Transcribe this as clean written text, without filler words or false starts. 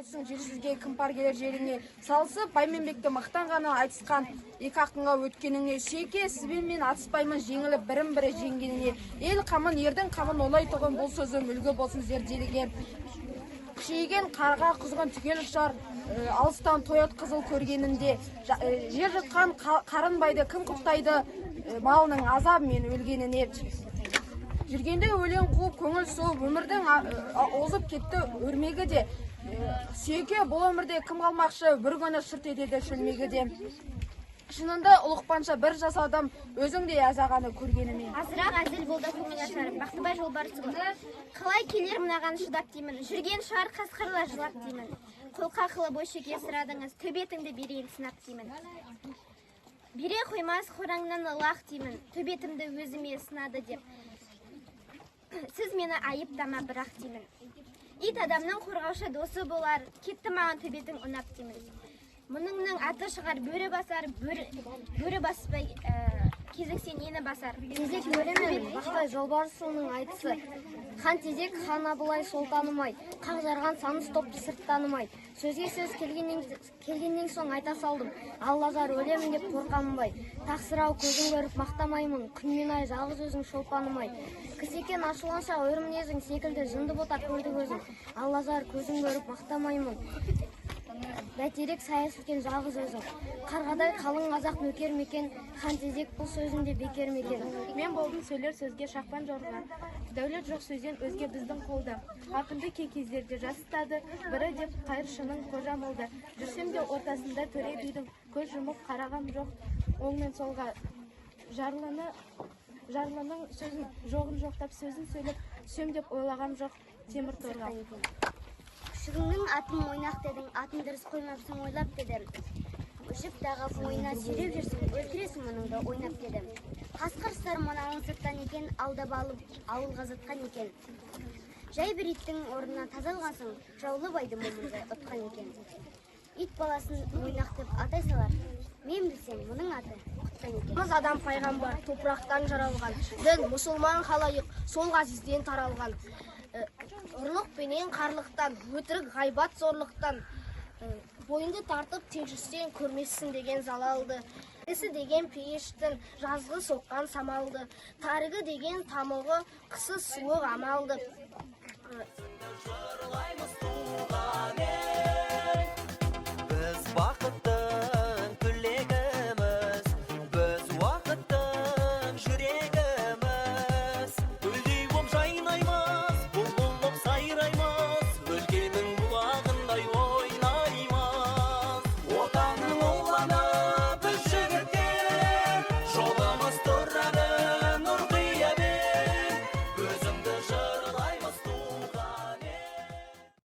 Жүрсің желсізге, кім пар келер жеріңе? Салысып бай мен бекті мақтанғаны, айтысқан екі ақынға өткеніңе. Шеке, сізбен мен атыспаймын, жеңіліп бірін бірі жеңгеніне. Ел қамын, ердің қамын ойлайтұғын, бұл сөзім үлгі болсын зерделеген. Күшейген қарға құзғын түгел ұшар, алыстан тоят қызыл көргенінде. Жер жұтқан Қарынбайды кім құптайды, малының азабымен өлгеніне? Жүргенде өлең қуып, көңіл суып, өмірдің озып кетті өрмегі де. Сүйеке, бұл өмірде кім қалмақшы? Бір күні шырт етеді шөлмегі де. Шынында ұлықпанша бір жасадым өзіңдей әз ағаны көргеніме. Азырақ әзіл болды, көңіл ашар. Бақтыбай Жолбарысұлы. Қалай келер мынаған шыдап деймін. Жүрген шығар қасқырлар жылап деймін. Қолқа қылып ойшеке сұрадыңыз, төбетіңді берейін сынап деймін. Бере қоймас қораңнан лақ деймін. Төбетімді өзіме сынады деп. Сіз мені айыптама бірақ деймін. Ит адамның қорғаушы досы болар, кетті маған төбетің ұнап деймін. Мұныңның аты шығар бөрі басар, бөрі баспай кезіксе нені басар? Тезек бөрі мен Бақтыбай Жолбарысұлының айтысы. Хан Тезек, хан Абылай сұлтаным-ай, қақ жарған саныс топты сырт танымай. Сөзге сөз келгеннен соң айта салдым. Аллажар, өлемін деп қорқамын-ай. Тақсыр-ау, көзің көріп мақтамаймын, күн мен ай, жалғыз өзің шолпаным-ай. Кісі екен ашуланшақ өр мінезің секілді жынды бота көрді көзім. Аллажар, көзің көріп мақтамаймын. Бәйтерек сая сілкен жалғыз өзің. Қарғадай қалың қазақ нөкер мекен, хан Тезек, бұл сөзің де бекер ме екен? Мен болдым сөйлер сөзге шақпан жорға. Дәулет жоқ сөзден өзге біздің қолда. Ақынды кей кездерде жасытады, бірі деп қайыршының Қожа молда. Жүрсем де ортасында төре бидің, көз жұмып қарағам жоқ оң мен солға. Жарлының сөзін жоғын жоқтап, сөзін сөйлеп, түсем деп ойлағам жоқ темір торға. Күшігіңнің атын Мойнақ дедің, атын дұрыс қоймапсың ойлап дедім. Жіп тағып мойнына сүйреп жүрсің, өлтіресің мұныңды ойнап дедім. Қасқыр ұстар мынауың сырттан екен, алдап алып ауылға жатқан екен. Жай бір иттің орнына таза алған соң, жаулы байды момындай ұтқан екен. Ит баласын Мойнақ деп атай салар, мен білсем, мұның аты Құтан екен. Қыз адам пайғамбар топырақтан жаралған, дін мұсылман халайық сол ғазизден таралған. Ұрлық пенен қарлықтан, өтірік ғайбат зорлықтан, бойыңды тартып тек жүрсең, көрмессің деген залалды. Ісі деген пейіштің жазғы соққан самалды, тарығы деген тамығы, қысы суық амалды. Жырлаймыз.